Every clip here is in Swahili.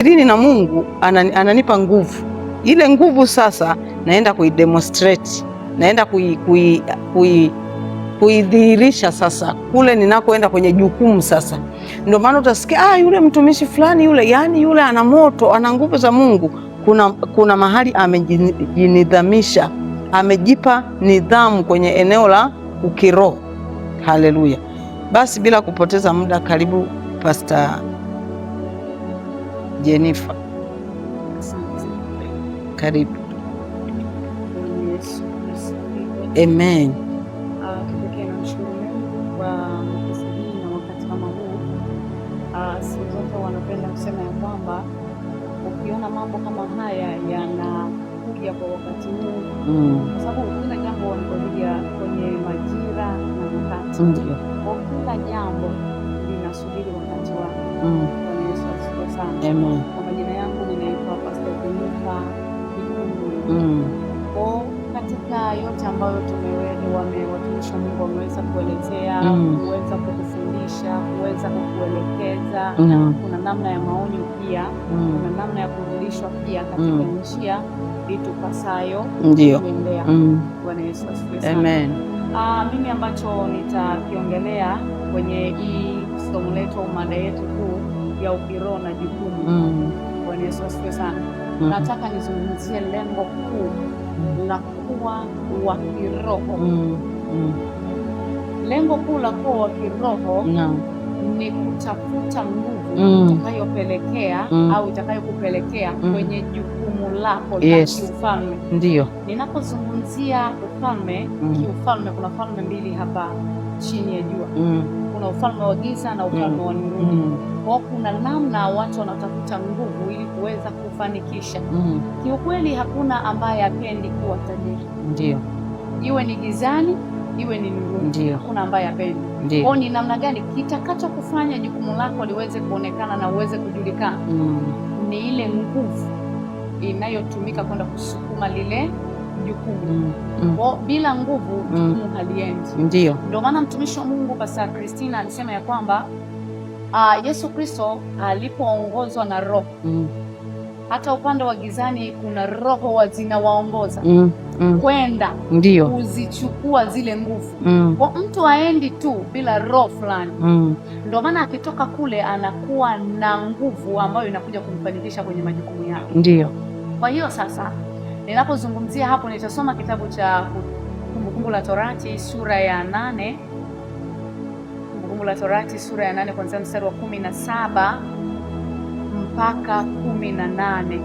Sirini na Mungu ananipa nguvu. Ile nguvu sasa naenda kuidemonstrate, naenda kuidhihirisha sasa kule ninakoenda kwenye jukumu sasa. Ndio maana utasikia yule mtumishi fulani yule, yani yule ana moto, ana nguvu za Mungu. Kuna mahali amejinidhamisha, amejipa nidhamu kwenye eneo la ukiroho. Haleluya! Basi bila kupoteza muda, karibu Pastor Jennifer. Karibu. Amen. Kipekee namshukuru Mungu kwa nafasi hii na wakati kama huu. Siku zote wanapenda kusema ya kwamba ukiona mambo kama haya yanakuja kwa wakati huu, kwa sababu kila jambo ni kwa ajili ya kwenye majira na wakati. Kwa kila jambo linasubiri wakati wake. Bwana Yesu asifiwe sana. Amen. Kwa majina yangu ninaitwa Pastor Jennifer Kikundu. Kwa katika yote ambayo watumishi wa Mungu wameweza kuelezea, kuweza kukufundisha, kuweza kukuelekeza, kuna namna ya maonyo pia, kuna namna ya kurudishwa pia katika njia itupasayo kuendea. Bwana Yesu asifiwe sana. Amen. Mimi ambacho nitakiongelea kwenye hii somo letu au mada yetu kuu ya ukiroho na jukumu. Bwana Yesu asifiwe sana. Nataka nizungumzie lengo kuu la kuwa wa kiroho. Lengo kuu la kuwa wa kiroho ni kutafuta nguvu itakayopelekea au itakayokupelekea kwenye jukumu lako la kiufalme. Ninapozungumzia ufalme, kiufalme kuna falme mbili hapa chini ya jua. Kuna ufalme wa giza na ufalme wa nuru. Kwa kuna namna watu wanatafuta nguvu ili kuweza kufanikisha. Kiukweli hakuna ambaye hapendi kuwa tajiri. Iwe ni gizani, iwe ni nuruni. Hakuna ambaye hapendi. Kwa ni namna gani kitakacho kufanya jukumu lako liweze kuonekana na uweze kujulikana? Ni ile nguvu inayotumika kwenda kusukuma lile jukumu. Kwa bila nguvu jukumu haliendi. Ndio maana mtumishi wa Mungu Pastor Christina alisema ya kwamba Yesu Kristo alipoongozwa na Roho, hata upande wa gizani kuna roho zinawaongoza kwenda kuzichukua zile nguvu. Kwa mtu aendi tu bila roho fulani. Ndio maana akitoka kule anakuwa na nguvu ambayo inakuja kumfanikisha kwenye majukumu yake. Kwa hiyo sasa ninapozungumzia hapo nitasoma kitabu cha Kumbukumbu la Torati sura ya 8. Kumbukumbu la Torati sura ya 8 kuanzia mstari wa 17 mpaka 18.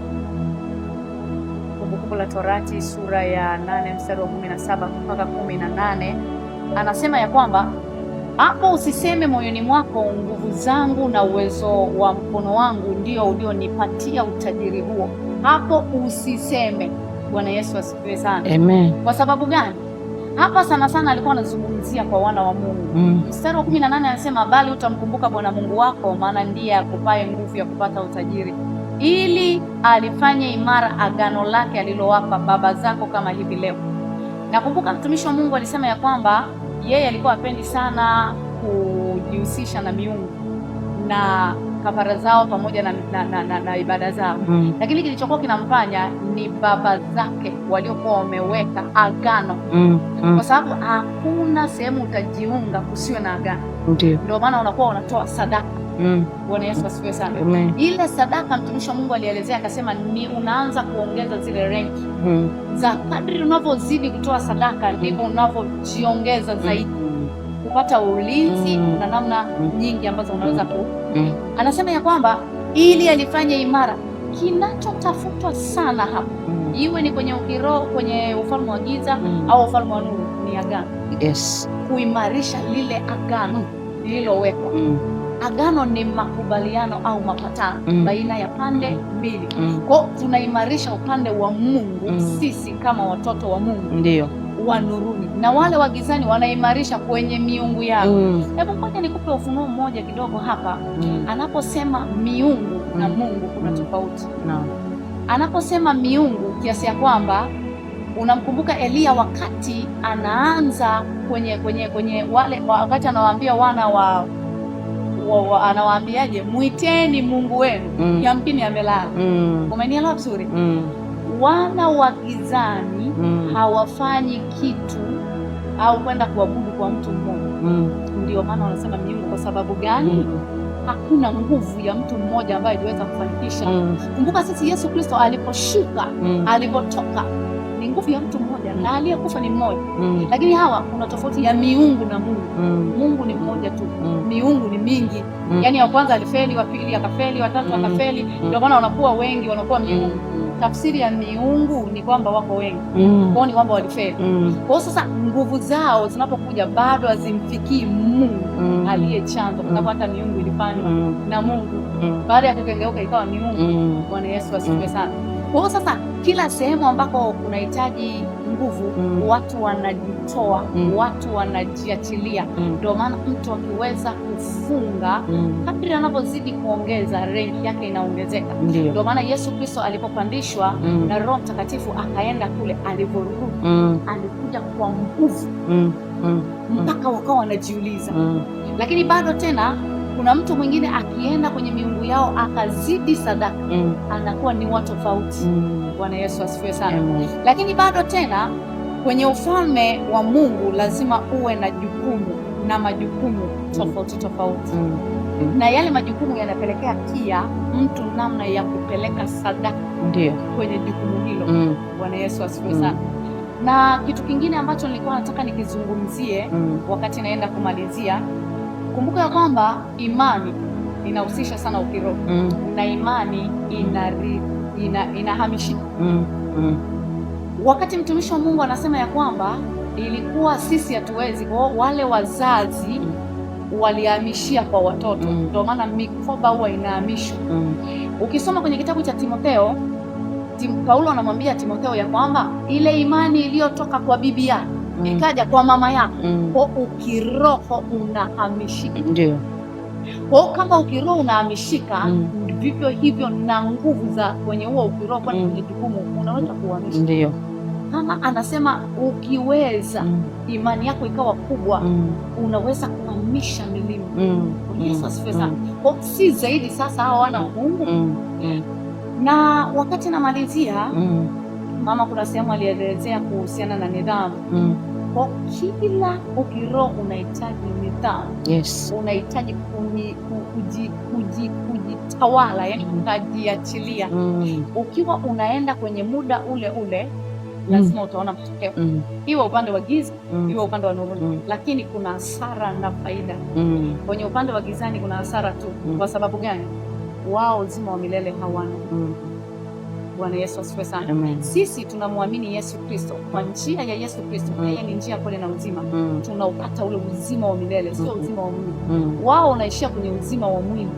Kumbukumbu la Torati sura ya 8 mstari wa 17 mpaka 18, anasema ya kwamba hapo usiseme moyoni mwako, nguvu zangu na uwezo wa mkono wangu ndio ulionipatia utajiri huo. Hapo usiseme. Bwana Yesu asifiwe sana. Amen. Kwa sababu gani? Hapa sana sana alikuwa anazungumzia kwa wana wa Mungu. Mstari wa 18 anasema, bali utamkumbuka Bwana Mungu wako, maana ndiye akupaye nguvu ya kupata utajiri, ili alifanye imara agano lake alilowapa baba zako kama hivi leo. Nakumbuka mtumishi wa Mungu alisema ya kwamba yeye alikuwa hapendi sana kujihusisha na miungu na kafara zao pamoja na ibada zao. Lakini kilichokuwa kinamfanya ni baba zake waliokuwa wameweka agano. Kwa sababu hakuna sehemu utajiunga kusiwe na agano. Ndio maana unakuwa unatoa sadaka. Bwana Yesu asifiwe sana. Amen. Ile sadaka mtumishi wa Mungu alielezea akasema ni unaanza kuongeza zile renki. Za kadri unavyozidi kutoa sadaka ndivyo unavyojiongeza zaidi. Kupata ulinzi na namna nyingi ambazo unaweza ku. Anasema ya kwamba ili alifanye imara. Kinachotafutwa sana hapa, iwe ni kwenye ukiroho, kwenye ufalme wa giza au ufalme wa nuru, ni agano. Kuimarisha lile agano lililowekwa. Agano ni makubaliano au mapatano baina ya pande mbili. Kwa tunaimarisha upande wa Mungu, sisi kama watoto wa Mungu. Wa nuruni, na wale wa gizani wanaimarisha kwenye miungu yao. Hebu ngoja nikupe ufunuo mmoja kidogo hapa. Anaposema miungu na Mungu kuna tofauti. Anaposema miungu kiasi ya kwamba unamkumbuka Eliya wakati anaanza kwenye wale wakati anawaambia wana wa Anawaambiaje? Mwiteni Mungu wenu, yamkini amelala. Umenielewa vizuri? Wana wa gizani hawafanyi kitu au kwenda kuabudu kwa mtu mmoja. Ndio maana wanasema miungu. Kwa sababu gani? Hakuna nguvu ya mtu mmoja ambaye aliweza kufanikisha. Kumbuka sisi Yesu Kristo aliposhuka, alipotoka, ni nguvu ya mtu mmoja na aliyekufa ni mmoja. Lakini hawa kuna tofauti ya miungu na Mungu. Mungu ni mmoja tu. Miungu ni mingi. Yaani wa kwanza alifeli, wa pili akafeli, wa tatu akafeli. Ndio maana wanakuwa wengi, wanakuwa miungu. Tafsiri ya miungu ni kwamba wako wengi. Kwao ni kwamba walifeli. Kwa sasa nguvu zao zinapokuja bado hazimfikii Mungu aliye chanzo, kwa sababu hata miungu ilifanywa na Mungu. Baada ya kukengeuka ikawa miungu. Bwana Yesu asifiwe sana. Kwa sasa kila sehemu ambako kunahitaji nguvu, watu wanajitoa, watu wanajiachilia. Ndio maana mtu akiweza kufunga, kadri anavyozidi kuongeza rank yake inaongezeka. Ndio maana Yesu Kristo alipopandishwa na Roho Mtakatifu akaenda kule, alivorudi alikuja kwa nguvu mpaka wakawa wanajiuliza. Lakini bado tena kuna mtu mwingine akienda kwenye miungu yao akazidi sadaka, anakuwa ni watu tofauti. Bwana Yesu asifiwe sana. Lakini bado tena kwenye ufalme wa Mungu lazima uwe na jukumu na majukumu tofauti tofauti. Na yale majukumu yanapelekea pia mtu namna ya kupeleka sadaka kwenye jukumu hilo. Bwana Yesu asifiwe sana. Na kitu kingine ambacho nilikuwa nataka nikizungumzie wakati naenda kumalizia, kumbuka ya kwamba imani inahusisha sana ukiroho. Na imani inahamishika. Wakati mtumishi wa Mungu anasema ya kwamba ilikuwa sisi hatuwezi, kwa wale wazazi walihamishia kwa watoto. Ndio maana mikoba huwa inahamishwa. Ukisoma kwenye kitabu cha Timotheo, Paulo anamwambia Timotheo ya kwamba ile imani iliyotoka kwa bibi yako ikaja kwa mama yako, kwa ukiroho unahamishika. Ndio. Kwa kama ukiroho unahamishika, vivyo hivyo na nguvu za kwenye huo ukiroho kwani kwenye jukumu unaweza kuhamisha. Ndio. Kama anasema ukiweza imani yako ikawa kubwa, unaweza kuhamisha milima. Yesu asifiwe sana. Kwa si zaidi sasa hao wana wa Mungu. Na wakati namalizia, mama kuna sehemu alielezea kuhusiana na nidhamu. Kwa kila ukiroho unahitaji nidhamu. Yes. Unahitaji kujitawala, yani kujiachilia. Ukiwa unaenda kwenye muda ule ule, lazima utaona matokeo. Iwe upande wa giza, iwe upande wa nuru. Lakini kuna hasara na faida. Kwenye upande wa gizani kuna hasara tu. Kwa sababu gani? Wao uzima wa milele hawana. Bwana Yesu asifiwe sana. Amen. Sisi tunamwamini Yesu Kristo. Kwa njia ya Yesu Kristo, yeye ni njia, kweli na uzima. Tunaupata ule uzima wa milele, sio uzima wa mwili. Wao wanaishia kwenye uzima wa mwili.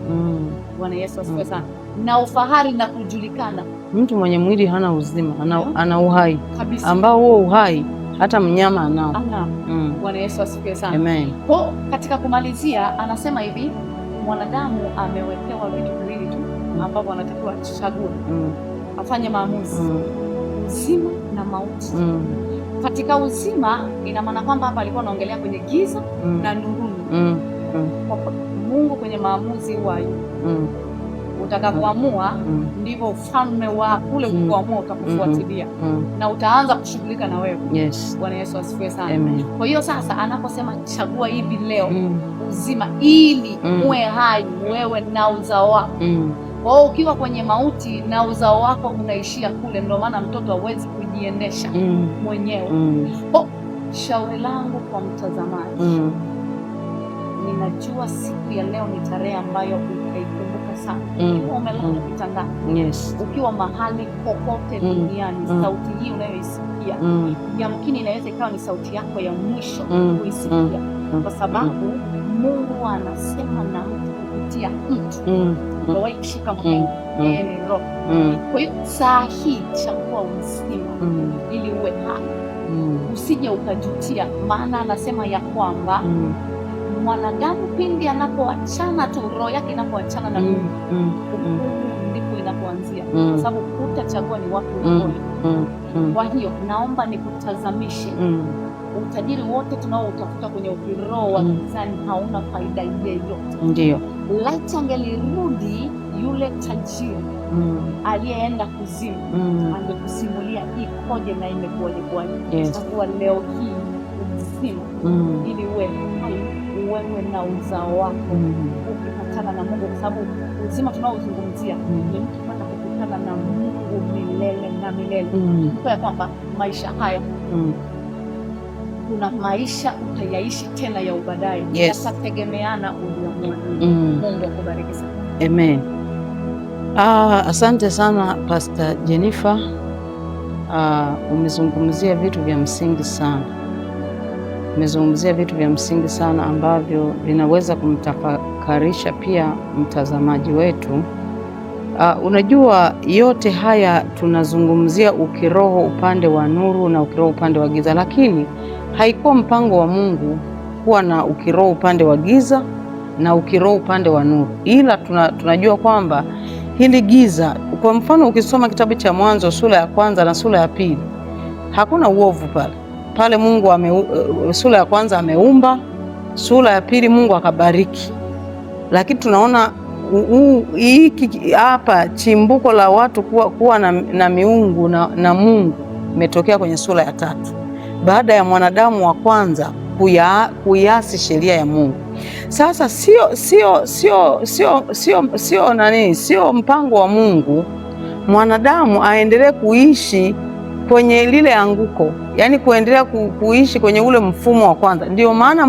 Bwana Yesu asifiwe sana. Na ufahari na kujulikana. Mtu mwenye mwili hana uzima, ana uhai kabisa, ambao huo uhai hata mnyama anao. Bwana Yesu asifiwe sana. Amen. Kwa katika kumalizia anasema hivi, mwanadamu amewekewa vitu viwili tu ambavyo anatakiwa achague. Afanye maamuzi. Uzima na mauti. Katika uzima ina maana kwamba hapa alikuwa anaongelea kwenye giza na nuruni. Mungu kwenye maamuzi huwa utakapoamua ndivyo ufalme wa kule ulikoamua utakufuatilia. Na utaanza kushughulika na wewe. Yes. Bwana Yesu asifiwe sana. Amen. Kwa hiyo sasa anaposema chagua hivi leo uzima ili uwe hai wewe na uzao wako. Kwa hiyo ukiwa kwenye mauti na uzao wako unaishia kule, ndio maana mtoto hawezi kujiendesha mwenyewe. Kwa shauri langu kwa mtazamaji, ninajua siku ya leo ni tarehe ambayo utaikumbuka sana. Ukiwa umelala kitandani, yes, ukiwa mahali popote duniani, sauti hii unayoisikia yamkini inaweza ikawa ni sauti yako ya mwisho kuisikia, kwa sababu Mungu anasema na mtu kupitia mtu. Hawahi kushuka Mungu, yeye ni Roho. Kwa hiyo saa hii chagua uzima ili uwe hai, usije ukajutia, maana anasema ya kwamba mwanadamu pindi anapoachana tu, roho yake inapoachana na Mungu, ndipo inapoanzia, kwa sababu utachagua ni wapi unakwenda. Kwa hiyo naomba nikutazamishe Utajiri wote tunaoutafuta kwenye ukiroho wa gizani hauna faida yeyote. Ndio. Laiti angelirudi yule tajiri aliyeenda kuzimu, angekusimulia ikoje na imekuwaje kwaje. Yes. Chagua leo hii uzima ili uwe hai, wewe na uzao wako ukipatana na Mungu, kwa sababu uzima tunaozungumzia ni mtu kwenda kukutana na Mungu milele na milele. Kumbuka ya kwamba maisha haya kuna maisha utayaishi tena ya ubaadaye, yatategemeana uliamua nini. Mungu akubariki sana. Amen. Asante sana Pastor Jennifer. Umezungumzia vitu vya msingi sana. Umezungumzia vitu vya msingi sana ambavyo vinaweza kumtafakarisha pia mtazamaji wetu. Unajua yote haya tunazungumzia ukiroho upande wa nuru na ukiroho upande wa giza, lakini haikuwa mpango wa Mungu kuwa na ukiroho upande wa giza na ukiroho upande wa nuru, ila tunajua kwamba hili giza, kwa mfano ukisoma kitabu cha Mwanzo sura ya kwanza na sura ya pili, hakuna uovu pale pale. Mungu sura ya kwanza ameumba, sura ya pili Mungu akabariki, lakini tunaona hiki hapa chimbuko la watu kuwa na miungu na Mungu imetokea kwenye sura ya tatu baada ya mwanadamu wa kwanza kuiasi sheria ya Mungu. Sasa sio nani, sio mpango wa Mungu mwanadamu aendelee kuishi kwenye lile anguko, yaani kuendelea kuishi kwenye ule mfumo wa kwanza. Ndio maana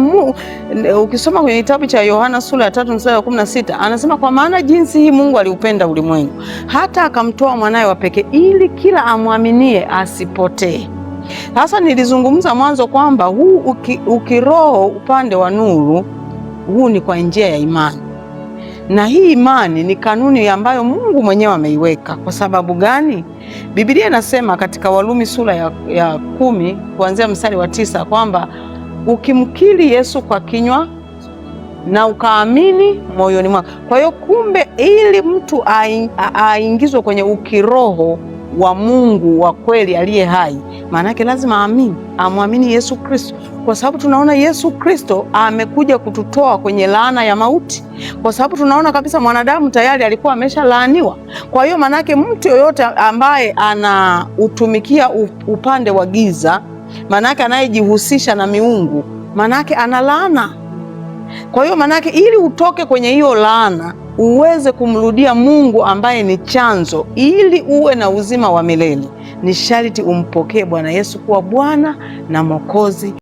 ukisoma kwenye kitabu cha Yohana sura ya 3 mstari wa 16 anasema, kwa maana jinsi hii Mungu aliupenda ulimwengu hata akamtoa mwanawe wa pekee, ili kila amwaminie asipotee. Sasa nilizungumza mwanzo kwamba huu ukiroho upande wa nuru huu ni kwa njia ya imani, na hii imani ni kanuni ambayo Mungu mwenyewe ameiweka. Kwa sababu gani? Biblia inasema katika Warumi sura ya 10 kuanzia mstari wa 9 kwamba ukimkiri Yesu kwa kinywa na ukaamini moyoni mwako. Kwa hiyo kumbe, ili mtu aingizwe kwenye ukiroho wa Mungu wa kweli aliye hai, maanake lazima aamini, amwamini Yesu Kristo, kwa sababu tunaona Yesu Kristo amekuja kututoa kwenye laana ya mauti, kwa sababu tunaona kabisa mwanadamu tayari alikuwa ameshalaaniwa. Kwa hiyo maanake mtu yoyote ambaye anautumikia upande wa giza, maanake anayejihusisha na miungu, maanake ana laana. Kwa hiyo maanake ili utoke kwenye hiyo laana uweze kumrudia Mungu ambaye ni chanzo, ili uwe na uzima wa milele, ni sharti umpokee Bwana Yesu kuwa Bwana na Mwokozi.